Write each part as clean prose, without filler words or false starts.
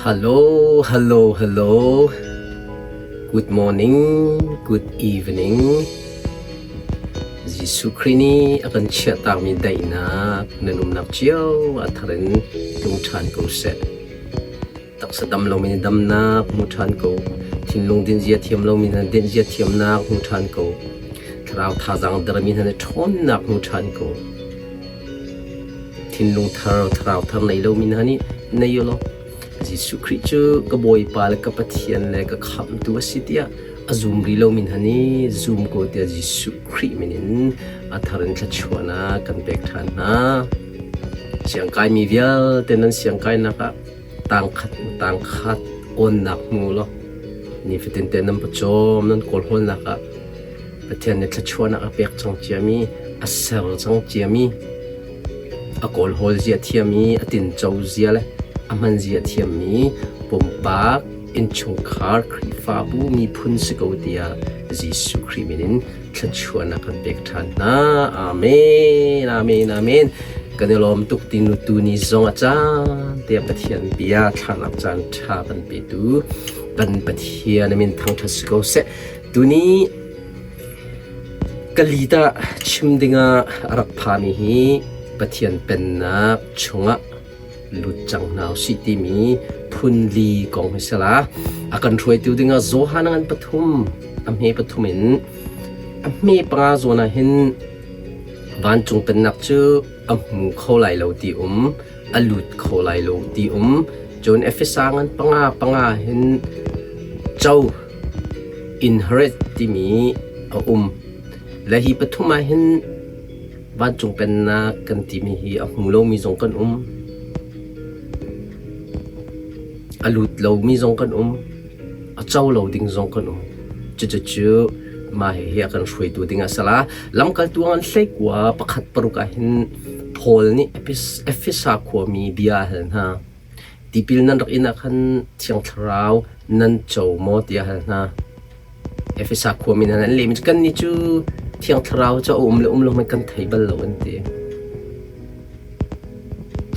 Hello, hello, hello. Good morning, good evening. Jesuh Khrih nih a kan chiahtakmi daihnak nan umnak cio ah thar in tlung ṭhan ko seh. Taksa dam lomi nih damnak hmu ṭhan ko. Thinlung dinzia thiam lomi hna dinzia thiamnak hmu ṭhan ko. Thlarau thazaang dermi hna nih ṭhawnnak hmu ṭhan ko. Thinlung thar, thlarau thar nei lomi hna nih nei u law Jesuh Khrih cu ka Bawipa le ka Pathian le ka Khamhtu a si tiah a zum rih lomi hna nih zum ko tiah Jesuh Khrih min in a thar in thluachuahnak kan pek ṭhan hna. Siangkaimi vialte nan siangkainak ah tangkhat tangkhat awnnak hmu law nifatin te nan pawcawm nan kawlhawlnak ah Pathian nih thluachuahnak a pek cang ciami, a ser cang ciami, a kawlhawl zia thiam i a tinco zia le a hman zia thiammi pumpak innchungkhar Khrihfabu miphun si ko tiah Jesuh Khrih min in thluachuahnak kan pek ṭhan hna. Amen. Amen. Amen. Kan i lawm tuk ti nu tu ni zong a caan tiah Pathian bia thlanak caan ṭha kan petu kan Pathian min thangṭhat si ko seh. Tuni ka lit ah chim dingah a rak phami hi Pathian Pennak chungah lut cang hna usih timi phun li kong hi si la. A kan hruaitu dingah Johan ngan pathum, a hme pathum in a hme panga zawn ah hin vancung pennak cu a hmu kho lai lo ti um, a lut kho lai lo ti um. Cun Efesa ngan panga panga hin co inherit timi a um. Le hi pathum ah hin vancung pennak kan timi hi a hmu lomi zong kan um. A lut lomi zong kan um. A co lo ding zong kan um. Cucu mah hihi a kan hruaitu ding a si la. Lamkaltu an hleikua pakhat paruk ah hin Paul nih Efesa khuami bia a hal hna. Tipil nan rak in ah khan Thiang Thlarau nan co maw tiah a hal hna. Efesa khuami hna an lehmi cu kannih cu Thiang Thlarau cu a um le um lo hmanh kan thei bal lo an ti.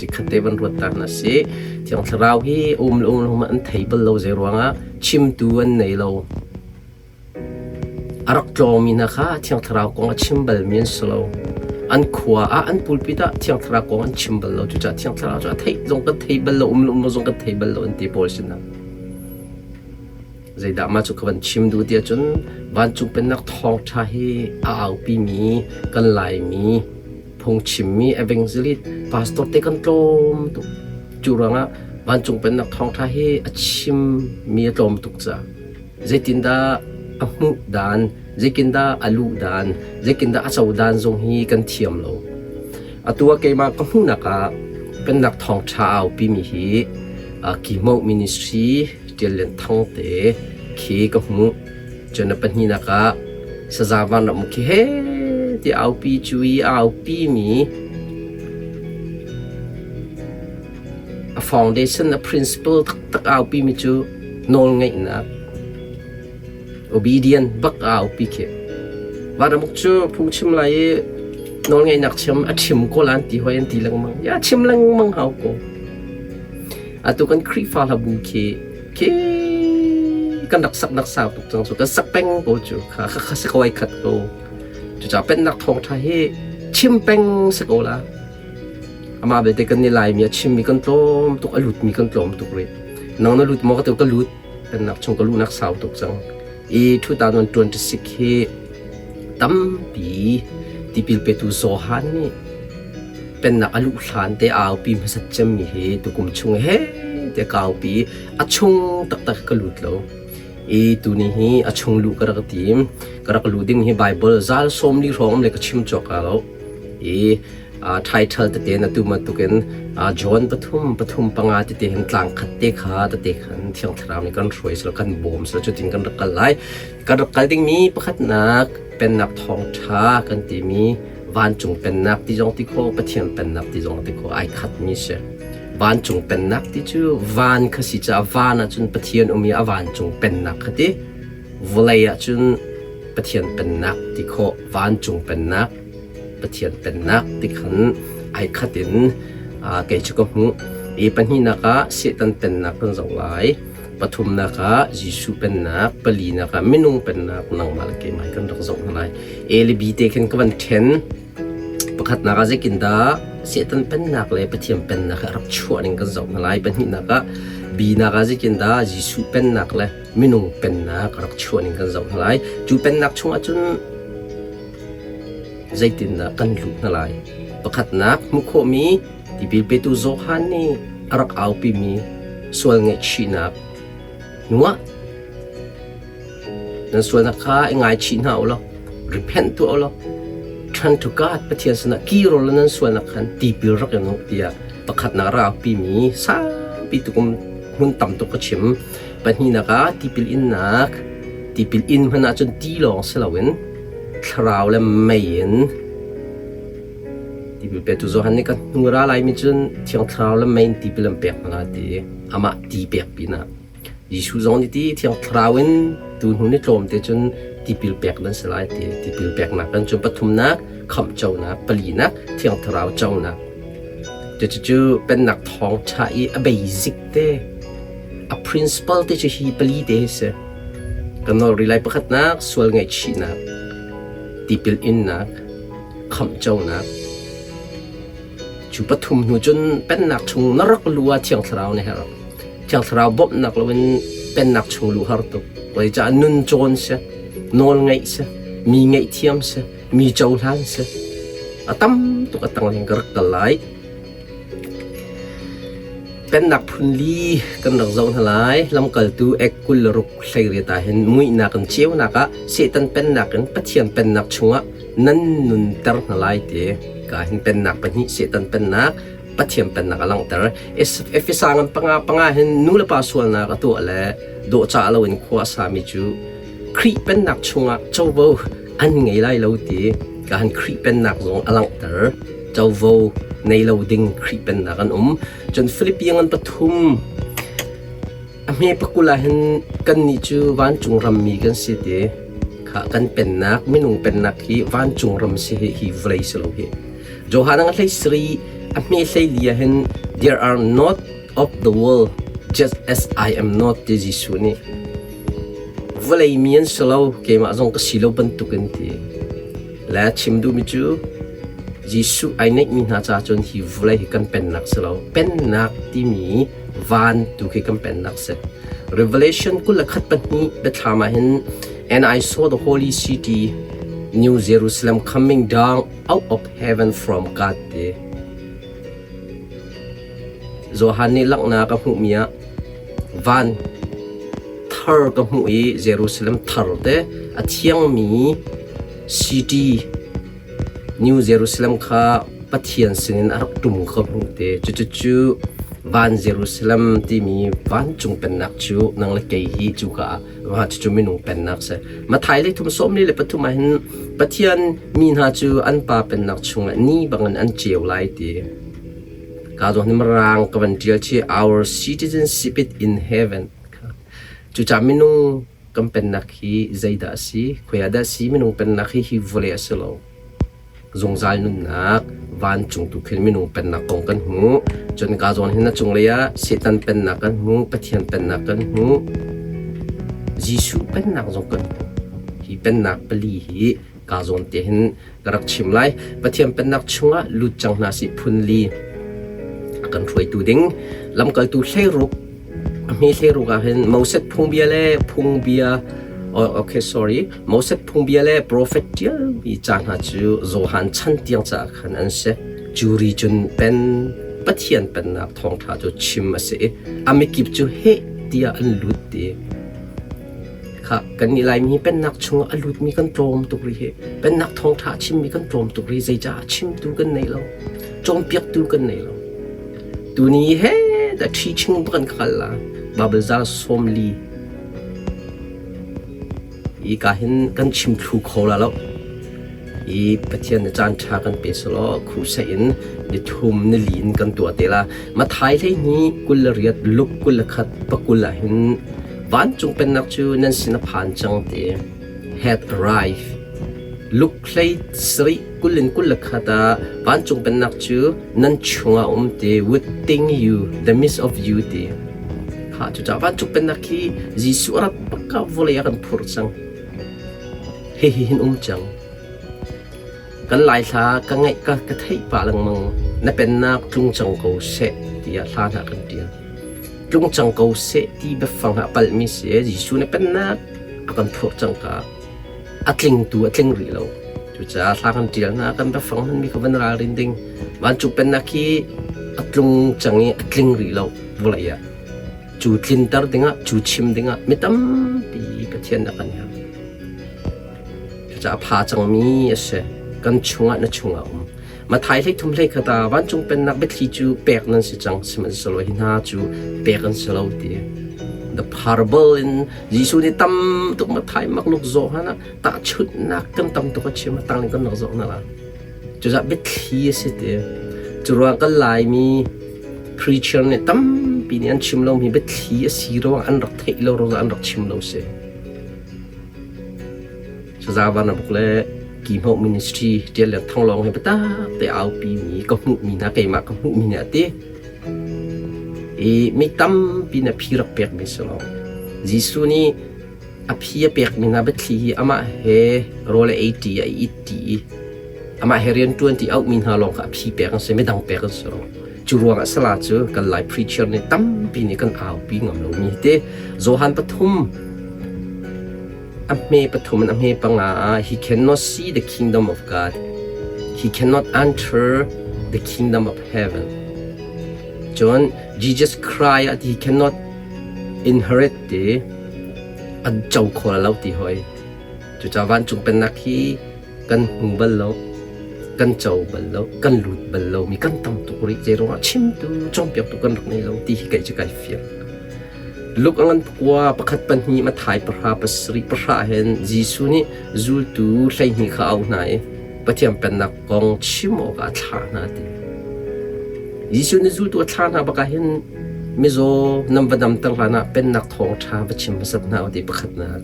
Chikkhat te van ruat ta hna sih. Thiang Thlarau hi a um le um lo hmanh an thei bal lo zei ruangah chimtu an nei lo. A rak tlawngmi hna kha Thiang Thlarau kong a chim balmi an si lo. An khua ah an pulpit ah Thiang Thlarau kong an chim bal lo. Cucaah Thiang Thlarau cu a theih zong kan thei bal lo, um le um lo zong kan thei bal lo an ti pawl sinah. Zeidah mah cu ka van chim duh tiah cun vancung pennak thawngṭha hi a aupimi kan Laimi phungchimmi evangelist pastor te kan tlawm tuk. Cu ruangah vancung pennak thawngṭha hi a chimmi a tlawm tuk caah Zeitindah a hmuh dan, zeitindah a luh dan, zeitindah a co dan zong hi kan thiam lo. Atu ah keimah ka hmuhnak ah Pennak Thawngṭha a aupimi hi Kimoh Ministry Ṭial Lian Thang te khi ka hmuh. Cun a pahnihnak ah Saza Vanram khi he ti aupi cu i a aupimi A foundation, a principle taktak a aupimi cu nawlngaihnak, obedient bak a aupi khi. Vanramuk cu phungchim lai i nawlngaihnak chim a chim ko la an ti hoi an ti lengmang. Ya chim lengmang hau ko. Atu kan Khrihfa hlabu khi khi kan rak sak nak sau tuk cang cu kan sak peng ko cu kha kha kha si ko ai khat ko. Cucaah pennak thawngṭha hi chim peng si ko la. Amah belte kan i Laimi a chimmi kan tlawm tuk, a lutmi kan tlawm tuk rih. Nang na lut maw ka ti ka lut. Pennak chung ka luhnak sau tuk cang. I 2026 hi tampi tipil petu Johan nih pennak a luh hlan te aupi hmasat cemmi hi tukum chung he te kaupi a chung taktak ka lut lo. I tuni hi a chung luh ka rak tim. Ka rak luh ding hi Bible zal sawm li hrawng le ka chim cawk lo. I title tete na tu bantukin John pathum pathum panga tete hin tlang khat te kha tete khan Thiang Thlarau nih kan hruai sel kan bawm sel cutin kan rak kal lai kan rak kal dingmi pakhatnak pennak thawngṭha kan timi vancung pennak ti zong ti kho Pathian pennak ti zong ti kho ai khat mi si vancung pennak ti cu van kha si caah van ah cun Pathian um i a vancung pennak kha ti vawlei ah cun Pathian pennak ti khawh vancung pennak Pathian pennak ti khan ai khat in kei cu ka hmuh. I pahnihnak ah Satan pennak kan zoh lai. Pathumnak ah Jesuh pennak, palinak ah minung pennak nangmah le keimah kan rak zoh hna lai. A le B te khin ka van ṭhen. Pakhatnak ah zeitindah Satan pennak le Pathian pennak a rak chuah ning kan zoh hna lai. Pahnihnak ah B nak ah zeitindah Jesuh pennak le minung pennak a rak chuah ning kan zoh hna lai. Cu pennak chungah cun zeitindah kan luh hna lai. Pakhatnak hmuh khawhmi tipil petu Johan nih a rak aupimi sual ngaihchihnak hnuah nan sualnak kha i ngaichih hna u law repent tuah u law turn to God Pathian sinah kir u law nan sualnak khan tipil rak in u tiah pakhatnak rak aupimi saupi tukum hmun tam tuk ka chim. Pahnihnak ah tipil innak tipil in hmanh ahcun ti lawng si loin thlarau le mei in tipil petu Johan nih ka hnu ra laimi cun Thiang Thlarau le mei in tipil an pek hna ti amah ti pek pinah Jesuh zong nih ti Thiang Thlarau in tu hnu ni tlawmte cun tipil pek nan si lai ti tipil peknak kan cun pathumnak khamh conak palinak Thiang Thlarau conak cucu pennak thawngṭha i a basic te a principle te cu hi pali te hi si. Kan nawl rih lai pakhatnak sual ngaihchihnak, tipil innak, khamhconak. Cu pathum hnu cun pennak chung na rak lu ah Thiang Thlarau na herh. Thiang Thlarau bawmhnak loin pennak chung luh har tuk. Koi caah nun cawn si, nawl ngaih si, mi ngaihthiam si, mi cohlan si. A tam tuk a tang ka rak kal lai. Pennak phunli kan rak zoh hna lai. Lamkaltu ek 26 hleiriat ah hin muihnak in ceunak ah Satan pennak in Pathian pennak chungah nan nunter hna lai ti ka hin pennak pahnih Satan pennak Pathian pennak a langhter. Efesa ngan panga panga hin nu le pa sualnak a tuah le dawhcah loin khua a sami cu Khrih pennak chungah covo an ngei lai lo ti ka han Khrih pennak zong a langhter. Covo nei lo ding Khrih pennak an um. Cun Philippi ngan pathum a hme pakul ah hin kannih cu vancung rammi kan si ti kha kan pennak minung pennak hi vancung ram si hi hi vawlei si lo hi. Johan ang hlei sri a hme hlei li ah hin there are not of the world just as I am not ti Jesuh nih vawlei mi an si lo keimah zong ka si lo bantukin ti le chim duhmi cu Jesuh ai neihmi hna ca cun hi vawlei hi kan pennak si lo pennak timi van tu khi kan pennak si Revelation 21 pahnih biathlam ah hin and I saw the holy city New Jerusalem coming down out of heaven from God ti Johan nih langhnak a hmuhmi ah van thar ka hmuh i Jerusalem thar te a thiangmi city New Jerusalem kha Pathian sinin a rak ṭum ka hmuh te. Cucu van Jerusalem timi vancung pennak cu nang le kei hi cuka ah va cucu minung pennak si. Matthai lei thum 43 ah hin Pathian mi hna cu an pa pennak chungah ni bangin an ceu lai ti. Ka zawn hi mirang ka van ṭial chih our citizenship is in heaven. Cucaah minung kan pennak hi zeidah a si? Khoi ah dah a si? Minung pennak hi hi vawlei a si lo. Zungzal nunnak vancung tu khin minung pennak kong kan hmu. Cun ka zawn hin a cunglei ah Satan pennak kan hmu, Pathian pennak kan hmu, Jesuh pennak zong kan hmu. Hi pennak pali hi ka zawn te hin ka rak chim lai. Pathian pennak chungah lut cang hna sih phun li a kan hruaitu ding lamkaltu hleiruk a hme hleiruk ah hin Moses phungbia le phungbia oh, okay sorry Moses phungbia le prophet ṭialmi ca hna cu Johan chan tiang caah khan an si. Cu ri cun pen Pathian pennak thawngṭha cu chim a si i a mikip cu heh tiah an lut ti. Khah, kannih Laimi hi pennak chungah a lutmi kan tlawm tuk rih hi. Pennak thawngṭha a chimmi kan tlawm tuk rih. Zeicah chimtu kan nei lo, cawnpiaktu kan nei lo. Tuni he the teaching kan kal la. Bible zal 40 i ka hin kan chim thlu kho la lo. I Pathian na caan ṭha kan pe selaw khuhseh in ni thum ni li in kan tuah te la. Mathai 12 28 Luke 21 pakul ah hin vancung pennak cu nan sin a phan cang ti had arrived. Luke 13. 20 in 21 ah vancung pennak cu nan chungah um ti would think you the midst of you ti. Kha cucaah vancung pennak hi Jesuh a rat bak ah vawlei a kan phurh cang. Hihi hin um cang. Kan Lai hla ka ngaih ka ka theih pah lengmang. Na pennak tlung cang ko seh tiah hla hna kan ṭial. Tlung cang ko seh ti biafang ah palhmi si. Jesuh na pennak a kan phurh cang ka. A tlingtu a tling rih lo. Cucaah hla kan ṭial hna kan biafang hmanmi kha van ralrin ding. Vancung pennak hi a tlung cang i a tling rih lo vawlei ah. Cu tlinter dingah, cu chim dingah mi tampi Pathian a kan herh. Cucaah a pha cangmi a si. Kan chungah na chungah um. Mathai hlei thum hlei khat ah vancung pennak biathli cu pek nan si cang sihmanhsehlaw hi hna cu pek an si lo ti. The parable in Jesuh nih tam tuk Mathai makluk zawh hlan ah tahchunhnak kan tam tuk a chim tang kan rak zawh na la. Cucaah biathli a si ti. Cu ruang kan Laimi preacher nih tampi nih an chim lomi biathli a si ruang an rak theih lo ruang an rak chim lo si. Saza Vanabuk le Kihmoh Ministry Ṭial le Thanglawng he biatak te aupi mi ka hmuhmi hna keimah ka hmuhmi nih a ti. I mi tampi nih a phi rak pekmi si lo. Jesuh nih a phi a pekmi hna biathli hi amah he rawl a ei ṭi a it ṭi i amah he rianṭuan ti auhmi hna lawng kha a phi pek an si, midang pek an si lo. Cu ruangah sala cu kan Lai preacher nih tampi nih kan aupi ngam lomi te Johan pathum a hme pathum in a hme panga ah he cannot see the kingdom of God. He cannot enter the kingdom of heaven. Cun Jesus Christ he cannot inherit ti an co kho lo ti hoi. Cucaah vancung pennak hi kan hmu bal lo, kan co bal lo, kan lut bal lo mi kan tam tuk rih. Zei ruangah chimtu cawnpiaktu kan rak ngei lo ti hi kei cu kai fiang. Luke a ngan pakua pakhat pahnih Matthai pahra pasarih pahra hin Jesuh nih zultu 12 kha a auh hna i Pathian pennak kong chim awkah a thlah hna ti. Jesuh nih zultu a thlah hna bakah hin mizaw nan va damter hlanah pennak thawngṭha va chim hmasat hna u ti pakhatnak.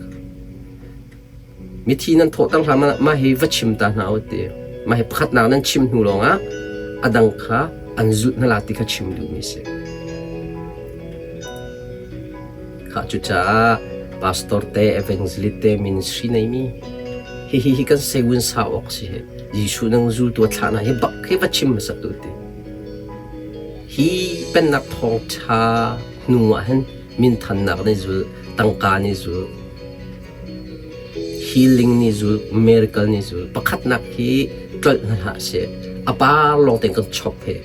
Mithi nan thawhter hlah mah hi va chim ta hna u ti. Mah hi pakhatnak nan chim hnu lawngah a dang kha an zulh hna la ti kha chim duhmi a si. Khah cucaah pastor te, evangelist te, ministry neimi hihi hi kan sewin sa awk si hi. Jesuh nang zultu a thlah hna hi bak hi va chim hmasat u ti. Hi pennak thawngṭha hnu ah hin minthannak nih zul, tangka nih zul, Healing nih zul, miracle nih zul. Pakhatnak hi tlolh hna hlah seh. A par lawng tein kan chop he.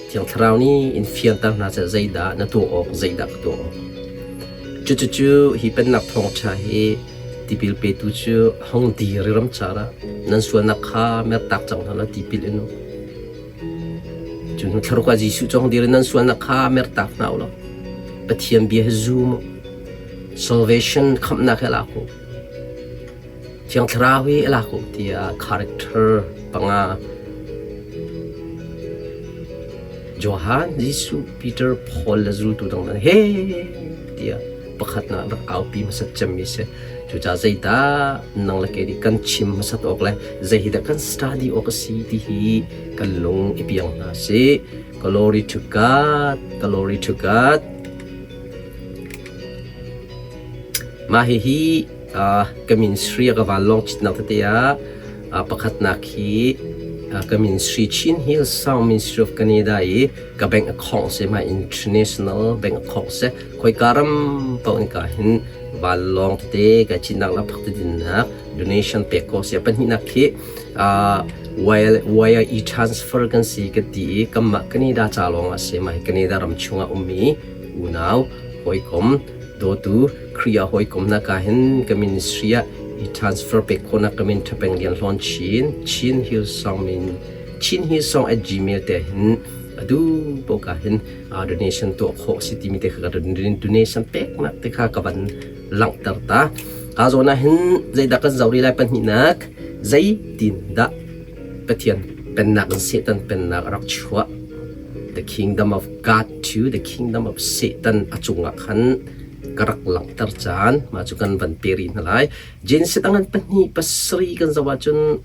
Thiang Thlarau nih in fianter hna seh zeidah na tuah awk, zeidah ka tuah awk. Cucucu hi pennak thawngṭha hi tipil petu cu hong dir i ramcar ah nan sualnak kha mertak cang hna law tipil in u. Cu hnu thlaruk ah Jesuh cu hong dir i nan sualnak kha mertak hna u law Pathian bia hi zum u. Salvation khamhnak hi a lak u. Thiang Thlarau hi a lak u tiah character panga Johan, Jesuh, Peter, Paul le zultu dang dang he tiah pakhatnak rak aupi hmasat cemmi si. Cucaah zeidah nang le kei nih kan chim hmasat awk le zei hi dah kan study awk a si ti hi kan lung i piang hna sih. Glory to God, glory to God. Mah hihi ka ministry a ka vanlawng citnak tete ah pakhatnak hi ka ministry Chin Hill Sound Ministry of Canada i ka bank account si mah international bank account si khoika ram paoh in ka hin vanlawng tete ka citnak la phak dinnak donation pek ko si pahnihnak khi wire e-transfer kan si ka ti i kanmah Canada ca lawng ah si mah hi Canada ram chungah ummi unau hawikom dawtu Khrih ah hawikomnak ah hin ka ministry ah i transfer pek khawhnak ka min Thapeng Lian Hlawn Chin Chin Hill Song min Chin Hill Song at gmail te hin adu poka hin donation tuah khawh si timi te kha ka donation peknak te kha ka van langhter ta ka zawn ah hin zeidah kan zau rih lai pahnihnak zeitin dah Pathian pennak in Satan pennak a rak chuah the kingdom of God to the kingdom of Satan a cungah khan ka rak langhter caan mah cu kan van pe rih hna lai. Genesis a ngan pahnih pasarih kan zoh ahcun.